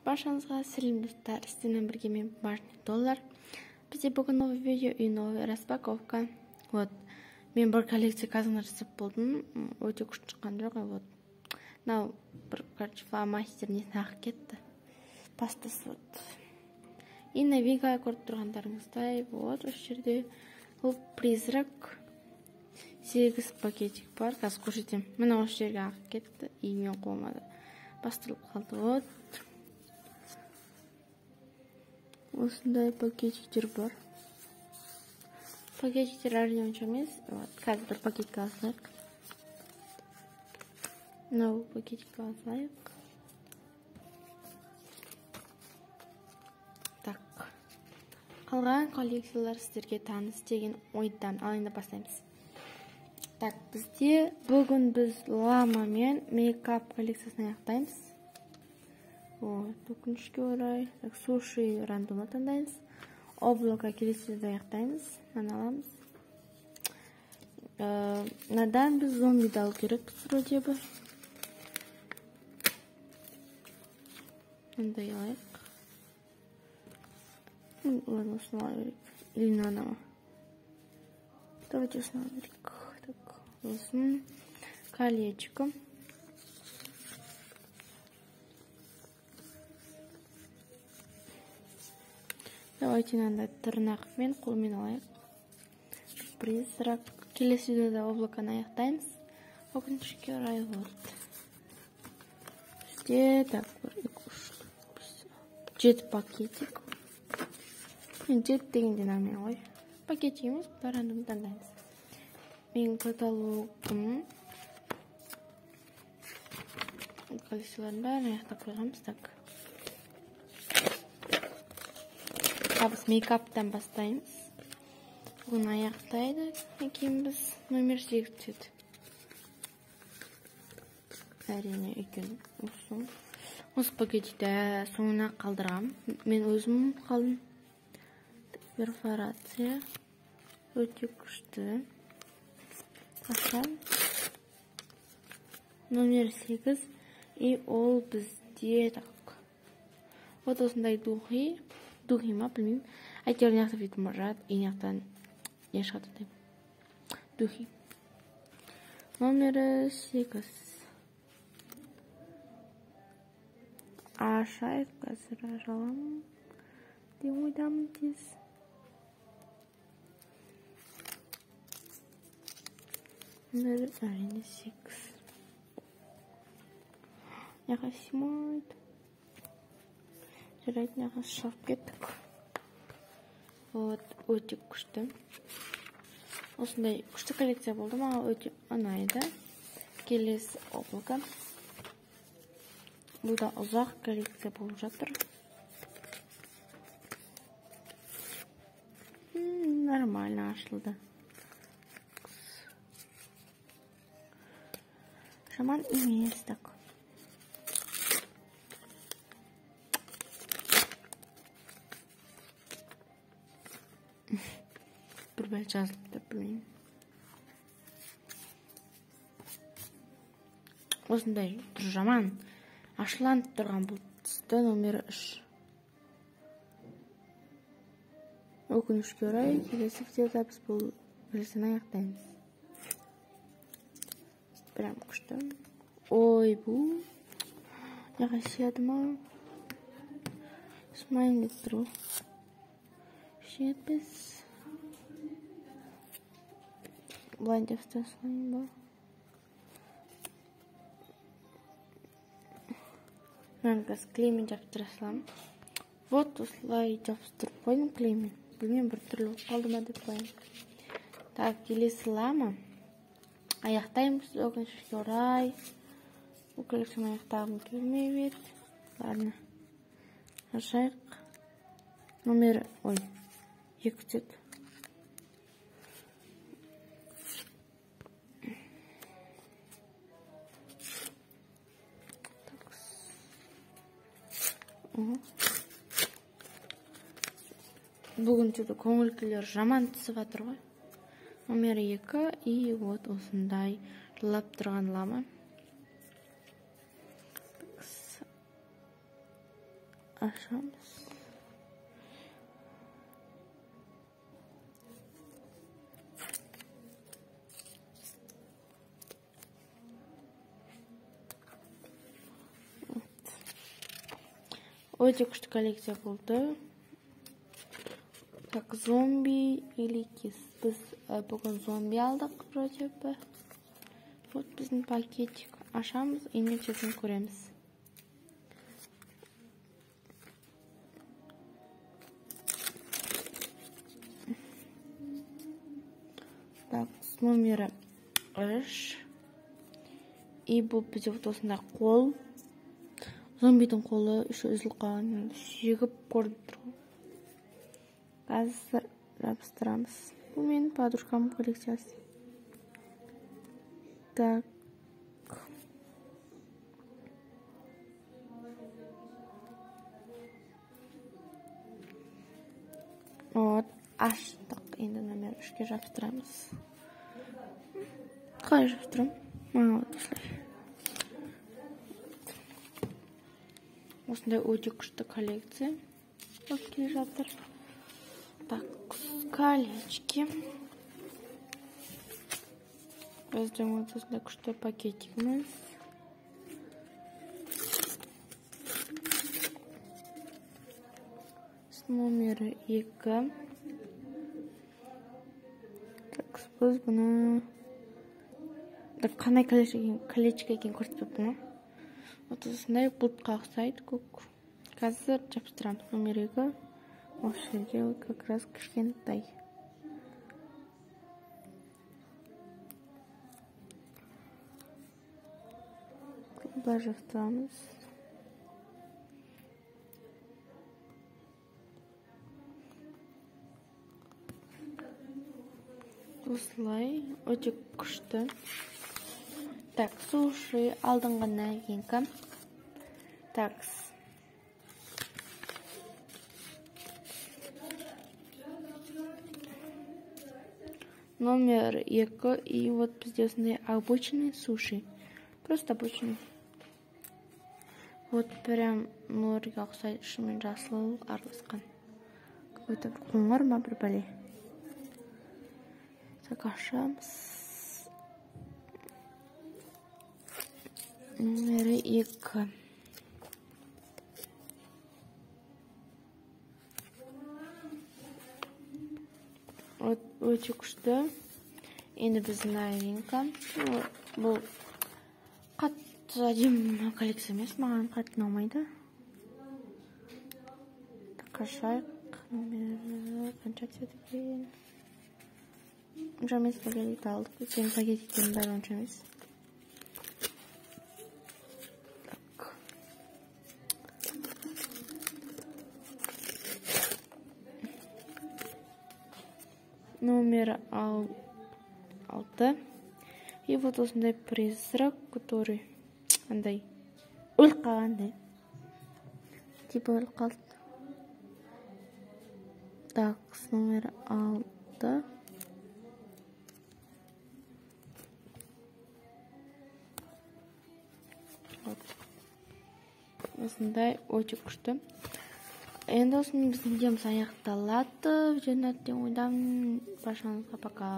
Баршаңызға сәлем, достар! Сіздермен бірге мен, Бумажный доллар. Бізде бүгін новый видео и новая распаковка. Вот, мен бір коллекция қазір жасап болдым, өте күшті шыққан жоқ. Вот мынау бір, короче, фломастер несін ағып кетті, пастасы. Вот, и новинка көріп тұрғандарыңыздай, вот осы жерде бұл призрак, 8 пакетик бар, қазір көрсетемін. Міне, осы жерге ағып кетті и мен қолыма да бастырылып қалды. Вот осындай пакетиктер бар. Пакетиктер әрине онша емес. Вот қазір бір пакетке алсайық, мынау пакетикке алсайық. Так, қалған коллекциялар сіздерге таныс деген ойдамын. Ал енді бастаймыз. Так, бізде бүгін біз лама мен мейкап коллекциясын аяқтаймыз. Вот, өкінішке орай. Так, суши рандомно таңдаймыз. Облако келесі видеода аяқтаймыз. Мынаны аламыз. Мынадан біз зомбиді алу керекпіз вроде бы. Мындай алайық. Ладно, осыны ала берейік. Или мынаны ма? Давайте осыны ала берейік. Так, сосын колечко. Давайте мынандай тырнақпен, қолмен алайық. Призрак. Келесі видеода облаканы аяқтаймыз. Өкінішке орай, вот. Бізде, так, 1, 2, 3, 4, 5, 7 пакетик. Мен 7 дегенде нормально ғой. Пакетик емес, бұлар рандом таңдаймыз. Менің каталогым. Коллекциялардың бәрін аяқтап қойғанбыз. Так. Біз мейкаптан бастаймыз. Бүгін аяқтайды екенбіз. Номер 8 түседі. Әрине, өйткені осы. Осы пакетикті соңына қалдырғам. Мен өзім қалдым. Перфорация. Өте күшті. Ашамын. Номер 8. И ол бізде, так. Вот осындай духи. Духи ма, білмеймін. Әйтеуір мына жақта бүйтіп жат, и мына жақтан не шығады деп. Духи. Номері 8. Ашайық, қазір ашаламын деп ойдамын тез. Номері әрине 8. Мына сыймайды. Жарайды, мына шығып кеттік. Вот, өте күшті. Осындай күшті коллекция болды, маған өте ұнайды. Келесі облако. Бұл да ұзақ коллекция болып жатыр. Нормально ашылды. Жаман емес, так. Бір бәл жазылып тұр, білмеймін. Осындай тұр жаман. Ашыланып тұрған бұл түсті номері 3. Өкінішке орай, келесі видеода біз бұл коллекцияны аяқтаймыз. Прям күшті. Ой, бұл неға сияды ма? Сымайын деп тұр ғой. Жетпіс. Былай деп ұстай салайын ба? Мынаны қазір клеймен жабыстыра саламын. Вот осылай жабыстырып қойдым клеймен. Білмеймін, бір түрлі болып қалды ма деп қоямын. Так, келесі лама. Аяқтаймыз, өкінішке орай. Бұл коллекцияны аяқтағым келмей еді. Ладно. Ашайық. Номер, ой, 2 түседі. Бүгін что-то көңіл күйлер жаман түсіп жатыр ғой. Номер 2 и вот осындай жылап тұрған лама. Ашамыз. Өте күшті коллекция болды. Так, зомби или кис. Біз бүгін зомби алдық вроде бы. Вот біздің пакетик. Ашамыз и не түсетінін көреміз. Так, с номері 3. И бұл бізде вот осындай қол. Зомбидің қолы еще үзіліп қалған, сүйегі көрініп тұр. Қазір жабыстырамыз. Бұл менің подружкамның коллекциясы. Так. Вот, аштық. Енді номер 3-ке жабыстырамыз. Қалай жабыстырамын? Вот осылай. Осындай өте күшті коллекция болып келе жатыр. Так, колечки. Біздің вот осындай күшті пакетигіміз. С номері 2. Так, біз бұны так, қандай колечко екенін көрсетпеппін ғой. Вот осындай бұлтқа ұқсайды көк. Қазір жабыстырамыз номер 2. Осы жерге как раз кішкентай. Былай жабыстырамыз. Осылай өте күшті. Так, суши алдыңғы новинка. Так. Номер 2. И вот бізде осындай обычный суши. Просто обычный. Вот прям норға ұқсайды, ішімен жасыл араласқан. Какой-то бір қоңыр ма бір бәле. Так, ашамыз. Номері 2. Вот өте күшті. Енді біздің новинка. Бұл қатты әдемі коллекция емес, маған қатты ұнамайды. Ашайық. Номері қанша түседі екен? Онша емес пакетті алдық. Өйткені пакеттердің бәрі онша емес. Так. Номер 6. И вот осындай призрак, который андай өліп қалғандай. Типа өліп қалды. Так, номер 6. Вот. Осындай өте күшті. Енді осымен біздің видеомыз аяқталады. Видеоны деген ойдамын. Баршаңызға пока.